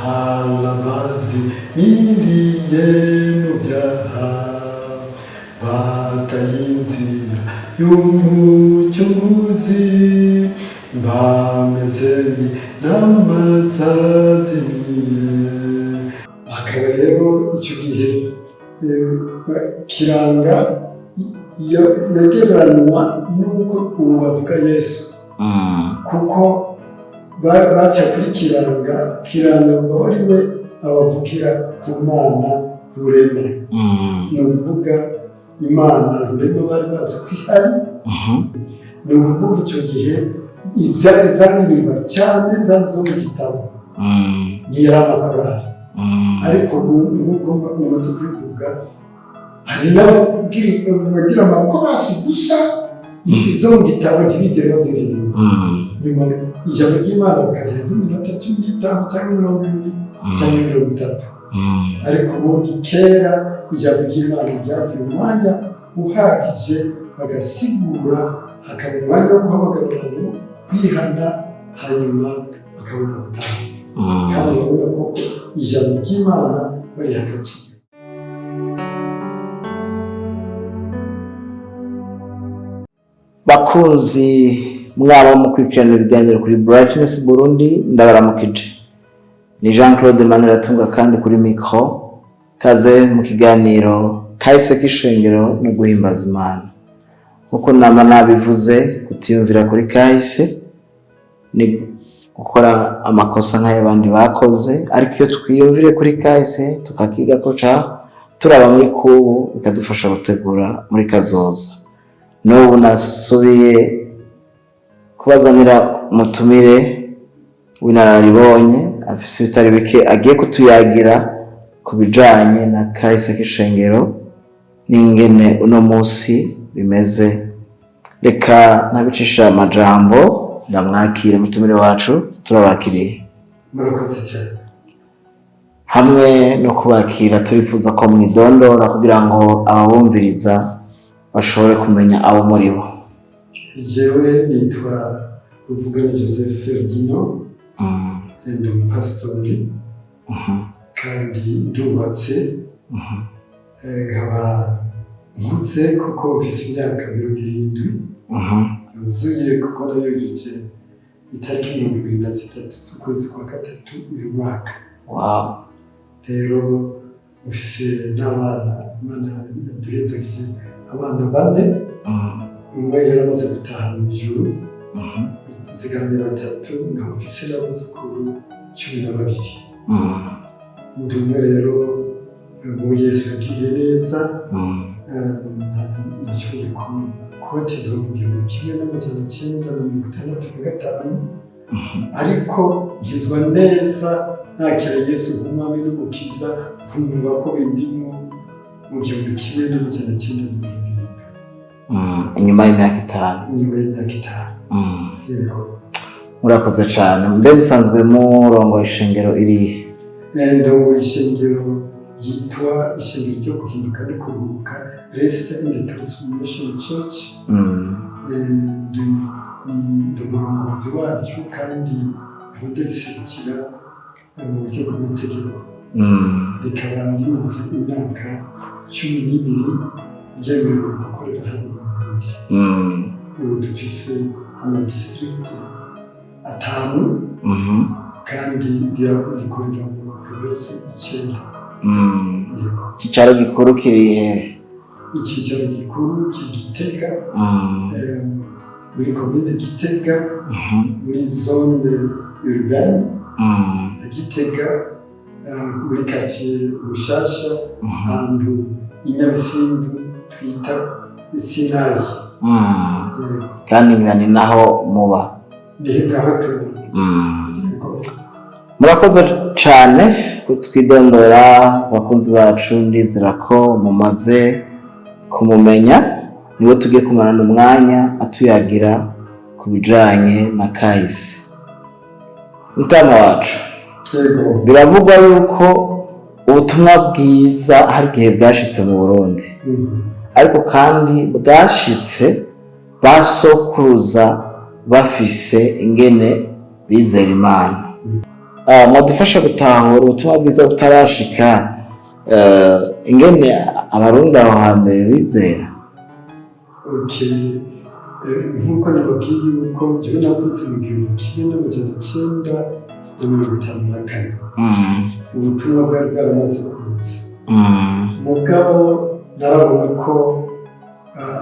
Harabazimiriye mu byaha, bataye inzira y'Umucunguzi, bameze nk'intama zazimiye. Hakaba rero icyo gihe Kiranga yagereranywa n'uko ubu bavuga Yesu, kuko baca kuri Kiranga. Kiranga ngo ari we abavugira ku Mana Rurema. Ni ukuvuga Imana Rurema bari bazi ko ihari. Ni ukuvuga icyo gihe ibyari zaririmba cyane zari zo mu gitabo, ntiyari amakorari. Ariko ubu, nk'uko umaze kubivuga, hari n'abagira amakorasi gusa, izo mu gitabo ntibigere baziririmba. Nyuma ijambo ry'Imana bakariha nk'iminota 15 cyangwa 20 cyangwa 30. Ariko ubundi kera ijambo ry'Imana ryagiye umwanya uhagije, bagasigura, hakaba umwanya wo guhamagara abantu kwihana, hanyuma bakabona gutaha. Kandi urabona koko ijambo ry'Imana bariha agaciro. Bakunzi mwaba mukurikirana ibiganiro kuri Brightness Burundi, ndabaramukije. Ni Jean Claude Maniratunga kandi kuri micro. Kaze mu kiganiro kahise k'ishengero no guhimbaza Imana. Nkuko nama nabivuze, kutiyumvira kuri kahise ni gukora amakosa nk'ay'abandi bakoze, ariko iyo twiyumvire kuri kahise tukakiga ko ca turaba muri kubu, bikadufasha gutegura muri kazoza. N'ubu nasubiye kubazanira umutumire w'inararibonye, afise ibitari bike agiye kutuyagira ku bijanye na kahise k'ishengero n'ingene uno munsi bimeze. Reka ntabicisha amajambo, ndamwakire umutumire wacu. Turabakiriye. Murakoze cyane. Hamwe no kubakira, turifuza ko mwidondora kugira ngo ababumviriza bashobore kumenya abo muri bo. Jewe nitwa Ruvugana Joseph Ferdino. Ndi umupasitori kandi ndubatse. Nkaba nkutse kuko mfise imyaka 70 yuzuye, kuko nayujuje itariki 23 z'ukwezi kwa gatatu uyu mwaka. Rero mfise n'abana. Imana yaduhezagije abana bane. Umwe yaramaze gutaha mu ijuru, nsigaranye batatu, nkaba mfise n'abuzukuru 12. Ndi umwe rero mu Yesu yagiriye neza. Nashoboye kubatizwa mu 1965, ariko nkizwa neza nakira Yesu nk'Umwami n'Umukiza, nkumva ko bindimo mu 1970. Inyuma y'imyaka 5. Inyuma y'imyaka 5. Yego. Murakoze cyane. Mbe musanzwe murongo ishengero irihe? Ndongo ishengero ryitwa Ishengero ryo Guhinduka no Kuruhuka, Rest and Transformation Church. Ndi umurongozi waryo kandi nkaba ndariserukira mu buryo bw'amategeko. Rikaba rimaze imyaka 12 ryemerewe gukorera hano mu Burundi. Ubu dufise amadistrict 5 kandi rikorera mu maprovinsi 9. Yego. Icyicaro gikuru kirihe? Icyicaro gikuru kiri Gitega, muri komine Gitega, muri zone urbaine ya Gitega, muri quartier Mushasha, ahantu i Nyabisindu twita Sinayi. Yego. Kandi ngira ni naho muba. Ni ngaho turi. Yego. Murakoze cyane kutwidondora. Bakunzi bacu, ndizera ko mumaze kumumenya. Niwe tugiye kumarana umwanya atuyagira ku bijanye na kahise. Mutama wacu, Yego. biravugwa yuko ubutumwa bwiza hari igihe bwashitse mu Burundi, ariko kandi bwashitse basokuruza bafise ingene bizera Imana. Mwadufasha gutahura ubutumwa bwiza butarashika, ingene Abarundi aho hambere bizera? Okay. Nk'uko nababwiye yuko jewe navutse mu 1954, ubutumwa bwari bwaramaze kuza. Mugabo narabona ko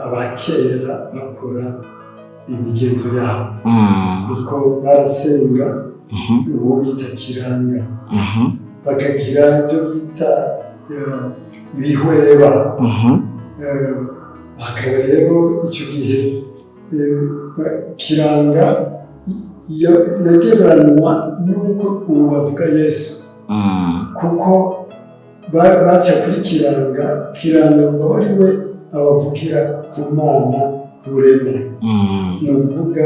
abakera bakora imigenzo yabo, kuko barasenga uwo bita Kiranga, bakagira ibyo bita ibihweba. Hakaba rero icyo gihe Kiranga yagereranywa n'uko ubu bavuga Yesu, kuko baca kuri Kiranga. Kiranga ngo abe ari we abavukira ku Mana Rurema. Ni ukuvuga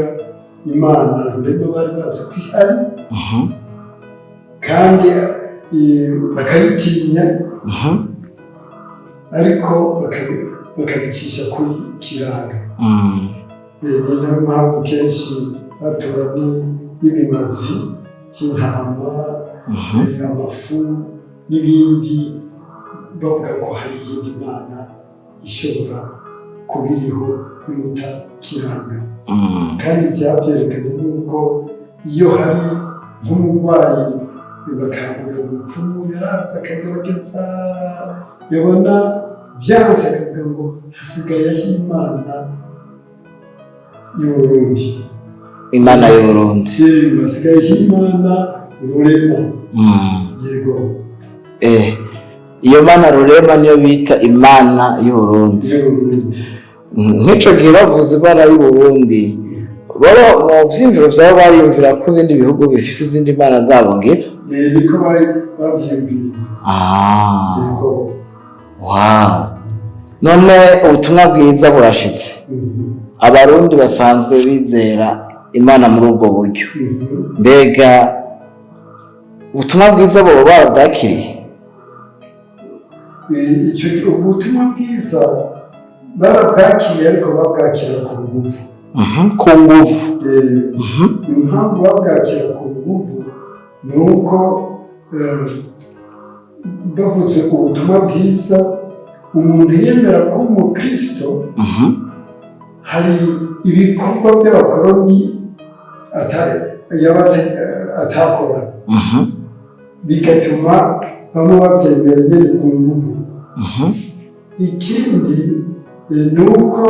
Imana Rurema bari bazi ko ihari, kandi bakayitinya, ariko bakabicisha kuri Kiranga. Ni nayo mpamvu kenshi batura n'ibimazi by'intama, amafu n'ibindi, bavuga ko hari iyindi mana ishobora kuba iriho iruta Kiranga. Kandi byabyerekanye n'uko iyo hari nk'umurwayi bakahamagara umupfumu, yaraza akagerageza, yabona byanse akavuga ngo hasigaye aho Imana y'Uburundi. Imana y'Uburundi. Yego, hasigaye aho Imana Rurema. Yego. Iyo Mana Rurema niyo bita Imana y'Uburundi? Y'Uburundi. Nk'ico gihe bavuze Imana y'Uburundi, baba mu vyiyumviro vyabo bariyumvira ko ibindi bihugu bifise izindi mana zabo ngira? Niko bari bavyiyumviriye. Yego. Wow, none ubutumwa bwiza burashitse. Abarundi basanzwe bizera Imana muri ubwo buryo. Mbega ubutumwa bwiza boba barabwakiriye? Icyo ubutumwa bwiza barabwakiriye, ariko babwakira ku nguvu. Ku nguvu. Impamvu babwakira ku nguvu ni uko bavuze ubutumwa bwiza, umuntu yemera kuba umukristo, hari ibikorwa by'abakoroni yaba atakora, bigatuma bamwe babyemera nyine ku nguvu. Ikindi ni uko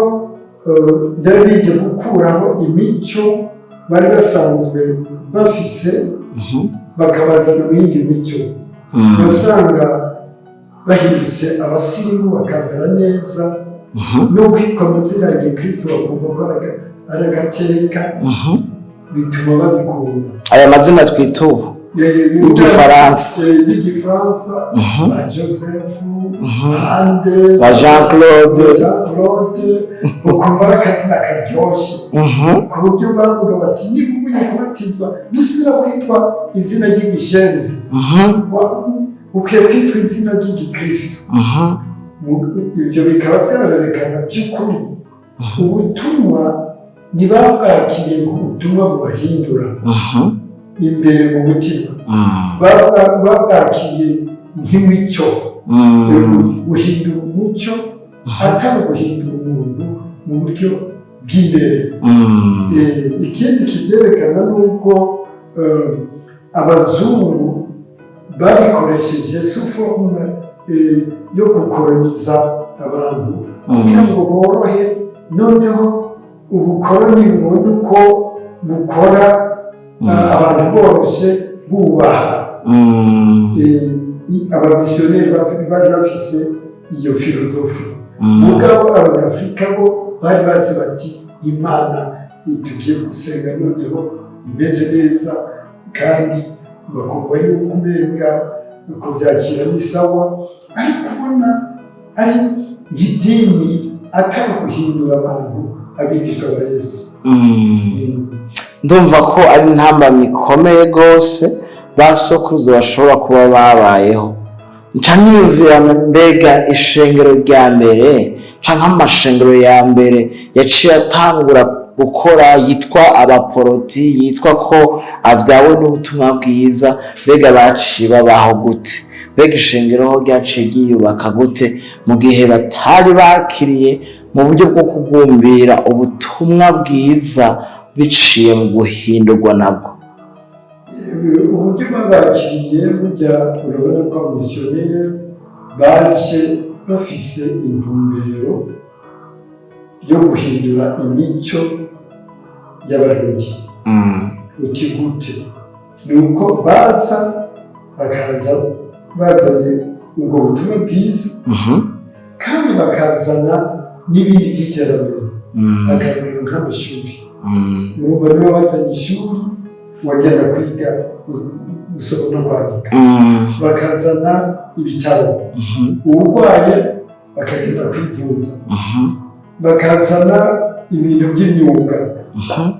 byari bije gukuraho imico bari basanzwe bafise, bakabazana mu yindi mico. Wasanga bahindutse abasirimu, bakambara neza, no kwitwa amazina ya gikristo bakumva ko ari agateka, bituma babikunda. Aya mazina twita ubu y'igifaransa. Y'igifaransa, ba Joseph, ande, ba Jean Claude. Jean Claude, ukumva ari akazina karyoshe, ku buryo bavuga bati niba uvuye kubatizwa ntusubira kwitwa izina ry'igishenzi, ukwiye kwitwa izina ry'igikristo. Ibyo bikaba byarerekana by'ukuri ubutumwa ntibabwakiriye nk'ubutumwa bubahindura imbere mu mutima. Babwakiriye nk'imico, guhindura umuco, atari guhindura umuntu mu buryo bw'imbere. Ikindi kibyerekana ni uko abazungu babikoresheje sous forme yo gukoroniza abantu, kugira ngo borohe, noneho ubukoroni bubone uko bukora, abantu boroshye bubaha. Abamisiyoneri bari bafise iyo filozofi. Mugabo Abanyafurika bo bari bazi bati Imana tugiye gusenga noneho imeze neza, kandi bakumva yuko umenga kubyakira ni sawa, ariko ubona ari nk'idini, atari guhindura abantu abigishwa ba Yesu. Ndumva ko ari intambamyi ikomeye rwose ba sokuruza bashobora kuba babayeho. Nca niyumvira, mbega ishengero rya mbere canke amashengero ya mbere yaciye atangura gukora, yitwa abaporoti, yitwa ko avyawe n'ubutumwa bwiza. Mbega baciye babaho gute? Mbega ishengero ho ryaciye ryiyubaka gute mu gihe batari bakiriye mu buryo bwo kugumbira ubutumwa bwiza biciye mu guhindurwa nabwo? Uburyo babakiriye, burya urabona ko abamisiyoneri baje bafise intumbero yo guhindura imico y'Abarundi. Uti gute? Ni uko baza, bakaza bazanye ubwo butumwa bwiza, kandi bakazana n'ibindi by'iterambere, akarorero nk'amashuri. Urumva, niba bazanye ishuri, wagenda kwiga gusoma no kwandika. Bakazana ibitaro, uwurwaye bakagenda kwivuza. Bakazana ibintu by'imyuga,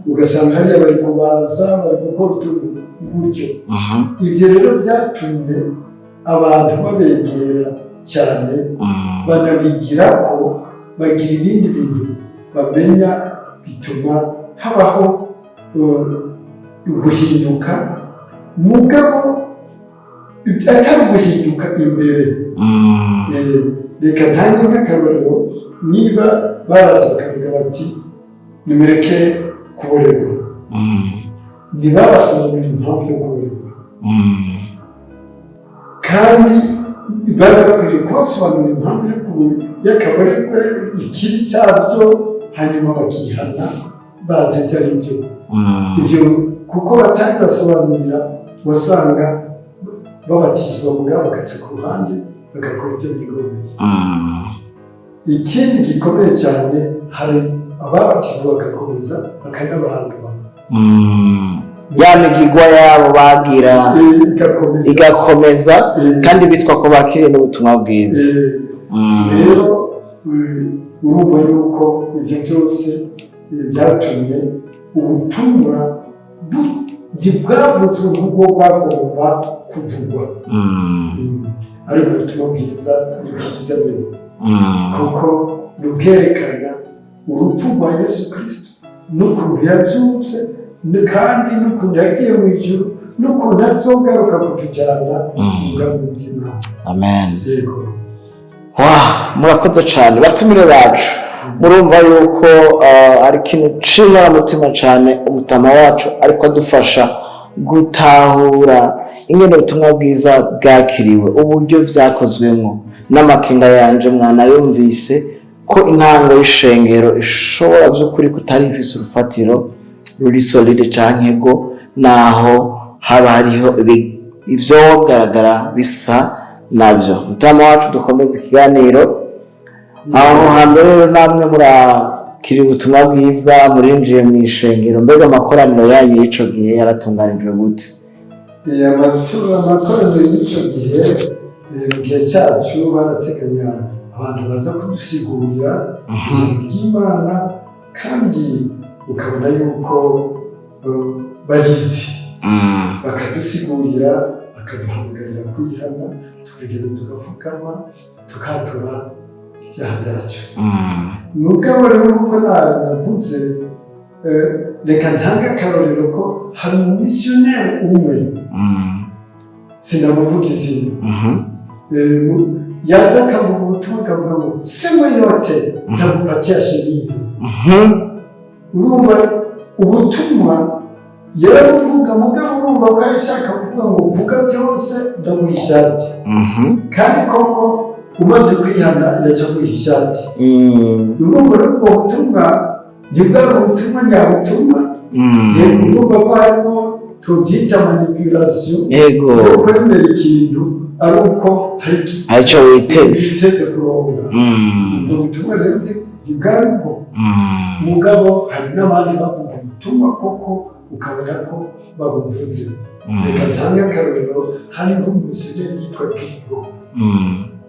ugasanga hariya bari kubaza, bari gukora utuntu gutyo. Ibyo rero byatumye abantu babegera cyane, banabigira ko bagira ibindi bintu bamenya, bituma habaho guhinduka, mugabo atari guhinduka imbere. Reka ntange nk'akarorero: niba baraza bakavuga bati "Nimureke kuborerwa", ntibabasobanurira impamvu yo kuborerwa, kandi bari bakwiriye kubasobanurira impamvu y'akaborerwe, ikibi cyabyo, hanyuma bakihana bazi ibyo ari byo. Ibyo kuko batari basobanurira, wasanga babatizwa mugabo bakaca ku ruhande, bagakora ibyo bigomeye. Ikindi gikomeye cyane, hari ababatizwa bagakomeza bakanabahanwa. Ya migigwa yabo bagira igakomeza. Igakomeza, kandi bitwa ko bakiriye n'ubutumwa bwiza. Rero urumva yuko ibyo byose byatumye ubutumwa ntibwavuzwe nk'ubwo bwagomba kuvugwa. Ariko ubutumwa bwiza ni bwiza mbere, kuko ni ubwerekana urupfu rwa Yesu Kirisito n'ukuntu yazutse, kandi n'ukuntu yagiye mu ijuru, n'ukuntu azogaruka kutujyana mu bwami bw'Imana. Amen. Yego. Wa, murakoze cyane, batumire bacu. Murumva yuko ari ikintu c'inkoramutima cyane umutama wacu ariko adufasha gutahura ingene ubutumwa bwiza bwakiriwe, uburyo byakozwemo. N'amakenga yanje mwanayumvise ko intango y'ishengero ishobora by'ukuri kutari ifise urufatiro ruri solide, canke go naho haba hariho ivyogaragara bisa nabyo. Mutama wacu, dukomeze ikiganiro. Aho hambere rero, namwe murakira ubutumwa bwiza, murinjiye mu ishengero. Mbega amakoraniro yanyu y'ico gihe yaratunganijwe gute? Amakoraniro y'icyo gihe, mu gihe cyacu barateganya abantu baza kudusigurira ijambo ry'Imana, kandi ukabona yuko barizi, bakadusigurira, bakaduhamagarira kwihana, tukagenda tugapfukama, tukatura ibyaha byacu. Mugabo rero, nk'uko navuze, reka ntange akarorero ko hari umumisiyoneri umwe, sinamuvuga izina, yaza akavuga ubutumwa, akavuga ngo "Sema yote ntagupatia chemise." Urumva, ubutumwa yarabuvuga, mugabo urumva ko ashaka kuvuga ngo "Vuga byose, ndaguha ishati." Kandi koko umaze kwihana yaca guha ishati. Urumva rero, ubwo butumwa ntibwari ubutumwa nyabutumwa. Yego, urumva ko harimo tubyita manipulation yo kwemera ikintu ari uko hari hari icyo witeze. Witeze kuronga. Ubwo butumwa rero ntibwari bwo. Mugabo hari n'abandi bavuga ubutumwa koko, ukabona ko babuvuze. Reka ntange akarorero: hari nk'umumisiyoneri yitwa Kirigo,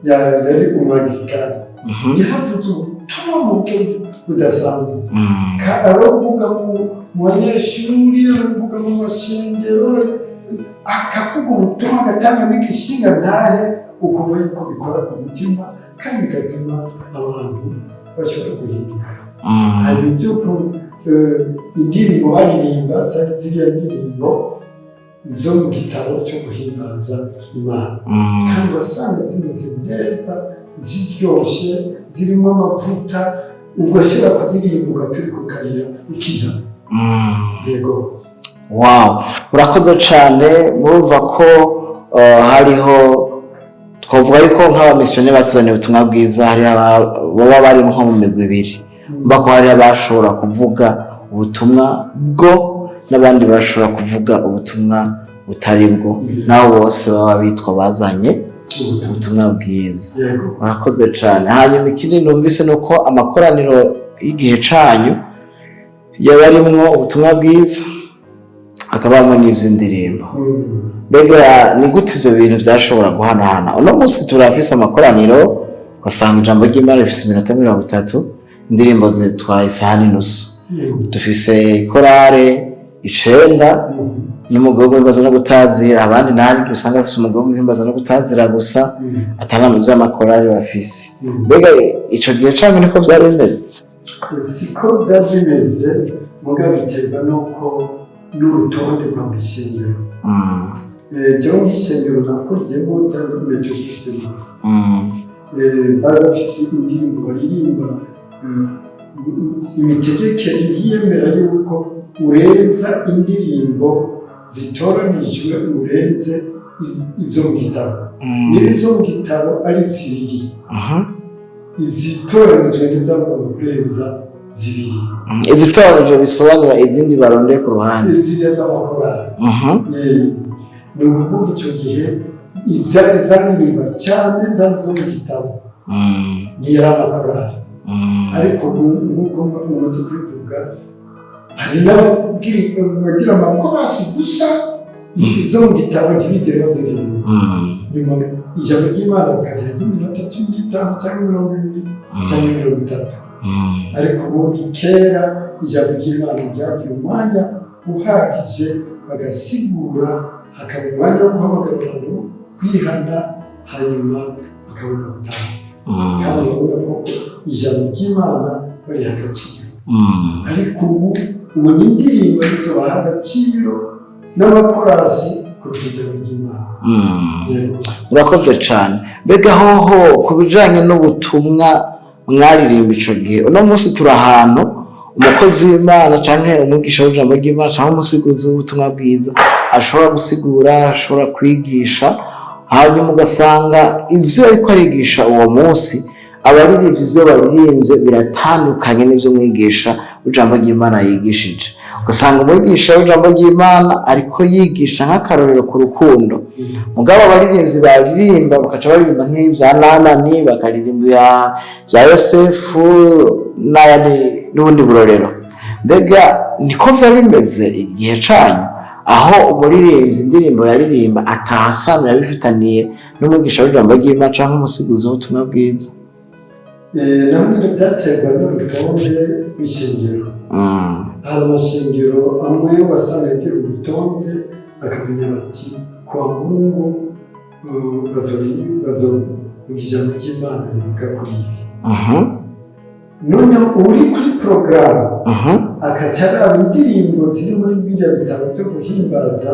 yari umwanglikani, yaravuze ubutumwa mu buryo budasanzwe. Aravuga mu banyeshuri, aravuga mu masengero, akavuga ubutumwa, agatanga n'igishinga ntahe, ukabona yuko bikora ku mutima kandi bigatuma abantu bashobora guhinduka. Hari ibyo Indirimbo baririmba zari ziriya ndirimbo zo mu gitabo cyo guhimbaza Imana, kandi wasanga zimeze neza, ziryoshe, zirimo amavuta, ugashobora kuziririmba ugaturika ukarira ukihana. Yego. Wow, urakoze cyane. Murumva ko hariho, twavuga yuko nk'abamisiyoneri batuzaniye ubutumwa bwiza, hari baba bari nko mu migwi ibiri. Mba ko hari abashobora kuvuga ubutumwa bwo n'abandi bashobora kuvuga ubutumwa butari bwo, nabo bose baba bitwa bazanye ubutumwa bwiza. Yego. Murakoze cyane. Hanyuma ikindi numvise ni uko amakoraniro y'igihe canyu yaba arimwo ubutumwa bwiza, hakabamo n'ivy'indirimbo. Mbega ni gute ivyo bintu vyashobora guhanahana? Uno munsi turafise amakoraniro, ugasanga ijambo ry'Imana rifise iminota 30, indirimbo zitwaye isaha n'inusu. Dufise korale 9 n'umugwi wo guhimbaza no gutazira. Abandi ntabwo usanga bafise umugwi wo guhimbaza no gutazira gusa, atanama vy'amakorale bafise. Mbega ico gihe canke niko vyari bimeze? Siko byari bimeze, muga biterwa n'uko n'urutonde rwa buri shengero. Jewe nk'ishengero nakuriyemo ryari Methodiste, bari bafise indirimbo baririmba. Imitegekere ntiyemera yuko urenza indirimbo zitoranijwe, urenze izo mu gitabo. Niba izo mu gitabo ari zibiri, izitoranijwe ntizagomba kurenza zibiri. Izitoranije bisobanura izindi barondeye ku ruhande? Izindi z'amakorali. Ni ukuvuga icyo gihe izari zaririmba cyane zari zo mu gitabo, ntiyari amakorali. Ariko ubu nk'uko umaze kubivuga, hari n'abagira amakorasi gusa, izo mu gitabo ntibigere baziririmba. Nyuma ijambo ry'Imana bakariha nk'iminota 15 cyangwa 20 cyangwa 30. Ariko ubundi kera ijambo ry'Imana ryagira umwanya uhagije, bagasigura, hakaba umwanya wo guhamagara abantu kwihana, hanyuma bakabona gutaha. Kandi urabona koko ijambo ry'Imana bariha agaciro. Ariko ubu ubona indirimbo nizo baha agaciro n'amakorasi kuruta ijambo ry'Imana. Yego. Urakoze cyane. Mbega hoho ku bijanye n'ubutumwa mwaririmba ico gihe, uno munsi turi ahantu umukozi w'Imana canke umwigisha w'ijambo ry'Imana canke umusiguzi w'ubutumwa bwiza ashobora gusigura, ashobora kwigisha, hanyuma ugasanga ivyo ariko arigisha uwo munsi, abaririmbyi ivyo baririmbye biratandukanye n'ivyo umwigisha w'ijambo ry'Imana yigishije. Ugasanga umwigisha w'ijambo ry'Imana ariko yigisha nk'akarorero ku rukundo, mugabo abaririmbyi baririmba bakaca baririmba nk'ibya Namani, bakaririmba bya Yosefu n'ayandi n'ubundi burorero. Mbega niko vyari bimeze igihe canyu, aho umuririmbyi indirimbo yaririmba atahasano yabifitaniye n'umwigisha w'ijambo ry'Imana canke umusiguzi w'ubutumwa bwiza? Naho nyine byaterwa n'urutonde rw'ishengero. Hari amashengero amwe wasanga agira urutonde, bakamenya bati kwa Mungu bazovuga ijambo ry'Imana rivuga kuri ibi. Noneho uri kuri porogaramu akaca araba indirimbo ziri muri biriya bitabo byo guhimbaza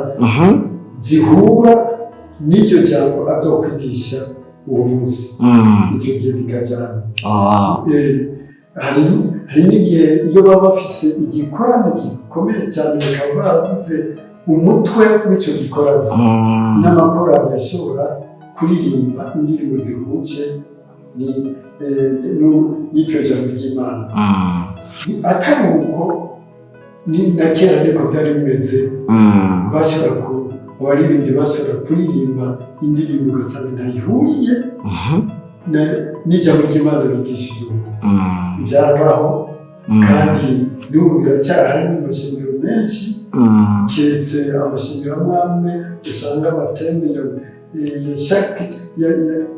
zihura n'iryo jambo azokwigisha uwo munsi. Icyo gihe bikajyana. Hari n'igihe iyo baba bafise igikorane gikomeye cyane, bakaba baravuze umutwe w'icyo gikorane, n'amakorali ashobora kuririmba indirimbo zihuje n'iryo jambo ry'Imana. Atari uko, ni na kera niko byari bimeze. Bashobora ku abaririmbyi bashobora kuririmba indirimbo ugasanga ntayihuriye n'ijambo ry'Imana bigishije uwo munsi. Byarabaho, kandi n'ubu biracyahari mu mashengero menshi, keretse amashengero amwe amwe usanga amathème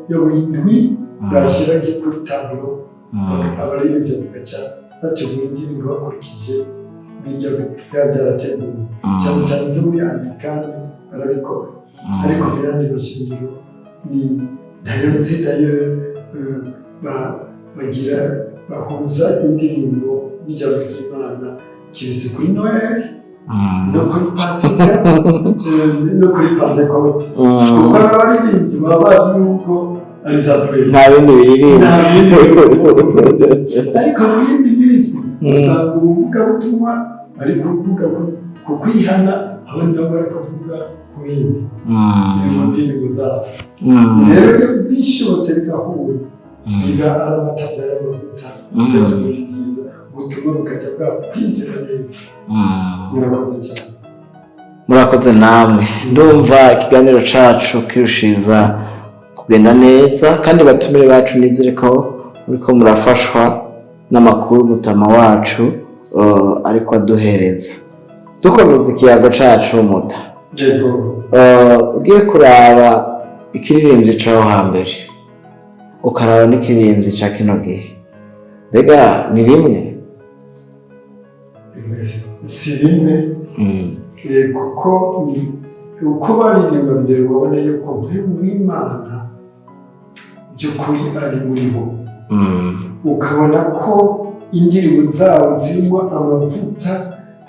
ya buri ndwi bashyira kuri tableau, abaririmbyi bagaca bategura indirimbo bakurikije bijya biba byarateguwe. Cyane cyane ibyo muri Anglikani barabikora, ariko mu yandi mashengero ni ntayo nzi nayo. Bagira bahuza indirimbo n'ijambo ry'Imana. Kiretse kuri Noheli no kuri Pasika, no kuri Pantekote, kuko n'abaririmbyi baba bazi yuko ari za Noheli. Nta bindi biririmba. Nta bindi. Ariko mu yindi minsi usanga umuvugabutumwa ari kuvuga ku kwihana, abandi nabo bari kuvuga ku bindi mu ndirimbo zabo. Rero iyo bishobotse bigahura, biba ari amata y'amavuta, mbese muri byiza, ubutumwa bukajya bwakwinjira neza. Murakoze cyane. Murakoze namwe. Ndumva ikiganiro cacu kirushiza kugenda neza, kandi batumire bacu, nizere ko muriko murafashwa n'amakuru mutama wacu ariko aduhereza. Dukomeza ikiyago cacu, muta, Yego. Ugiye kuraba ikiririmbyi c'aho hambere, ukaraba n'ikiririmbyi ca kino gihe, mbega ni bimwe? Si bimwe, kuko uko baririmba mbere ubona yuko mpwemu w'Imana by'ukuri ari muri bo, ukabona ko indirimbo zabo zirimo amavuta,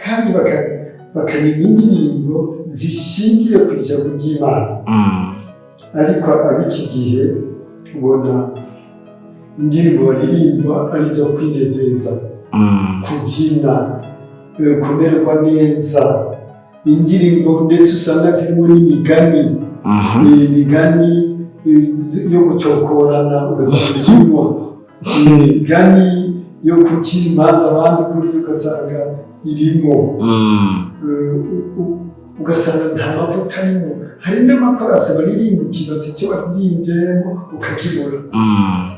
kandi bakaririmba indirimbo zishingiye ku ijambo ry'Imana. Ariko ab'iki gihe ubona indirimbo baririmba ari izo kwinezeza, kubyina, kumererwa neza, indirimbo ndetse usanga zirimo n'imigani, imigani yo gucokorana, ugasanga irimo imigani yo gucira imanza abandi kuri, ugasanga irimo, ugasanga nta mavuta arimo. Hari n'amakorasi baririmba ukibaza icyo baririmbyemo, ukakibura.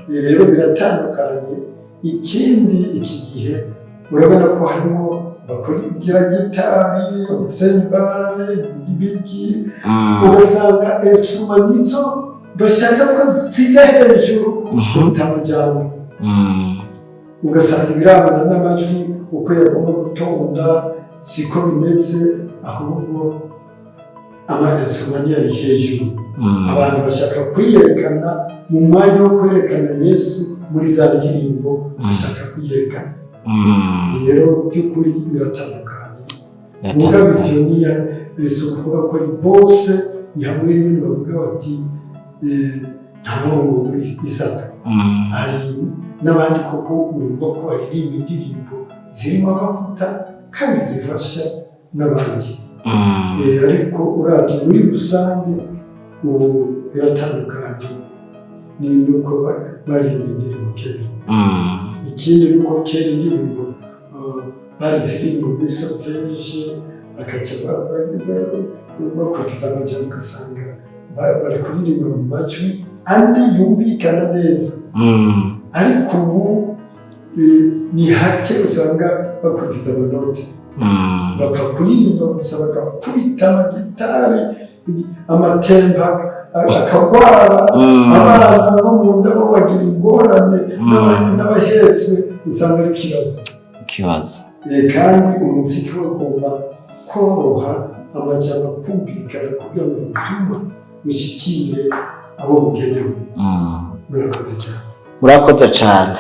Rero biratandukanye. Ikindi, iki gihe urabona ko harimo bakora gitari, sembare, ibiki, ugasanga instrument nizo bashaka ko zijya hejuru kuruta amajambo, ugasanga ibirabana n'amajwi uko yagomba gutonda siko bimeze, ahubwo ama instrument niyo ari hejuru. Abantu bashaka kwiyerekana mu mwanya wo kwerekana Yesu muri za ndirimbo, bashaka kwiyerekana. Rero by'ukuri biratandukanye. Mugabo ibyo niya si ukuvuga ko ari bose, ni hamwe nyine bavuga bati nta murongo isata. Hari n'abandi koko wumva ko baririmba indirimbo zirimo amavuta kandi zifasha n'abandi. Ariko uravye muri rusange ubu biratandukanye ni nuko baririmba indirimbo kera. Ikindi ni uko kera indirimbo bariziririmba muri solfège, bakaca bakurikiza amajambo, ugasanga bari kuririmba mu majwi ane yumvikana neza. Ariko ubu ni hake usanga bakurikiza amanote, bapfa kuririmba gusa, bagakubita amagitari, amatemba akagwara, abana bo mu nda bo bagira ingorane, n'abahetswe usanga ari ikibazo. Ikibazo. Kandi umuziki ugomba koroha, amajambo akumvikana kugira ngo ubutumwa bushikire abo bugenewe. Murakoze cyane. Murakoze cyane.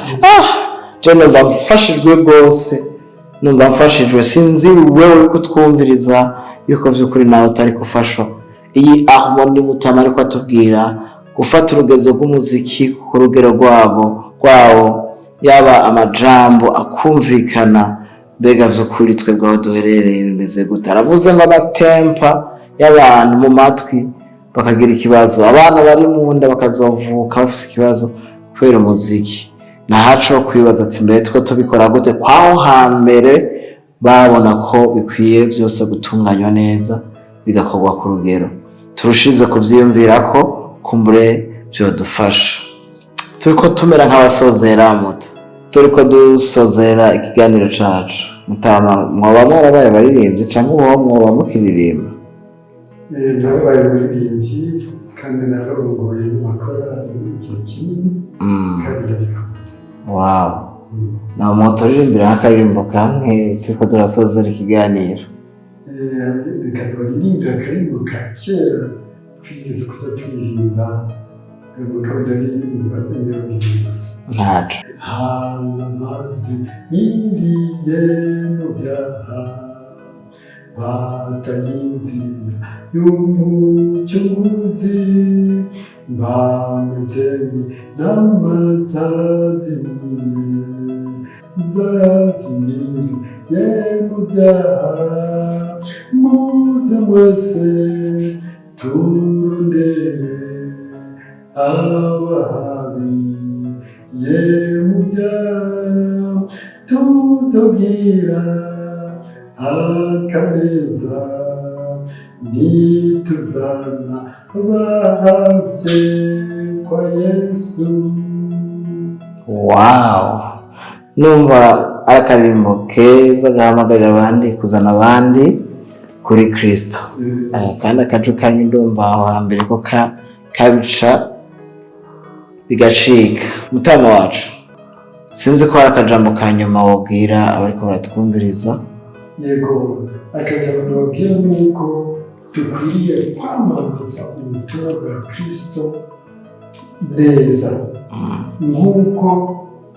Je numva mfashijwe rwose, numva mfashijwe. Sinzi wewe uri kutwumviriza yuko vy'ukuri nawe utari gufashwa. Iyi harmonie mutama ariko atubwira gufata urugezo rw'umuziki ku rugero rwabo rwawo, yaba amajambo akumvikana. Mbega vy'ukuri twebwe aho duherereye bimeze gute? Aravuze ngo amatempa y'abantu mu matwi bakagira ikibazo, abana bari mu nda bakazovuka bafise ikibazo kubera umuziki. Nahaco kwibaza ati mbere two tubikora gute kwaho hambere babona ko bikwiye byose gutunganywa neza, bigakorwa ku rugero? Turushize kuvyiyumvira ko kumbure vyodufasha. Turiko tumera nk'abasozera, muta, turiko dusozera ikiganiro cacu. Mutama, mwoba mwarabaye abaririmbyi canke uwo mwoba mukiririmba? Narabaye umuririmbyi kandi nararongoye n'amakorali igihe kinini, kandi ndabikora. Wow. Na mwoturirimbira nk'akaririmbo kamwe turiko turasozera ikiganiro? Reka baririmbira akaririmbo ka kera twigeze kuza turirimba. Mugabo ndaririmba 20 gusa. Ntaco. Hamaze miriye mu byaha, batanye inzira y'Umucunguzi, bameze nk'intama zazimiye, zazimiriye mu byaha. Muze mwese turondere abahabiye mu byaha, tuzogira akaneza nituzana bahavye kwa Yesu. Wow, numva ari akaririmbo keza gahamagarira abandi kuzana abandi kuri Kristo. Kandi akaju kanyu ndumva aho hambere ko kabica bigacika. Mutama wacu, sinzi ko hari akajambo ka nyuma wobwira abariko baratwumviriza. Yego, akajambo nababwira ni uko dukwiriye kwamamaza ubutumwa bwa Kristo neza nk'uko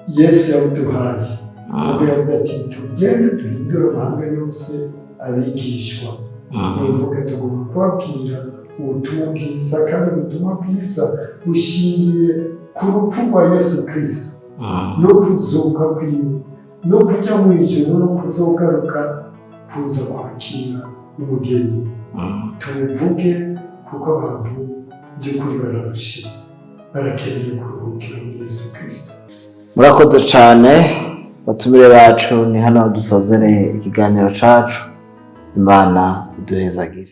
Yesu yabuduhaye, kuko yavuze ati: "Tugende duhindure amahanga yose abigishwa." Ni ukuvuga tugomba kubabwira ubutumwa bwiza, kandi ubutumwa bwiza bushingiye ku rupfu rwa Yesu Kristo no kuzuka kwiwe no kujya mu ijuru no kuzogaruka kuza kwakira umugeni. Tuwuvuge kuko abantu by'ukuri bararushe, barakeneye kuruhukira muri Yesu Kristo. Murakoze cyane, batumire bacu. Ni hano dusozereye ikiganiro cacu. Imana iduhezagire.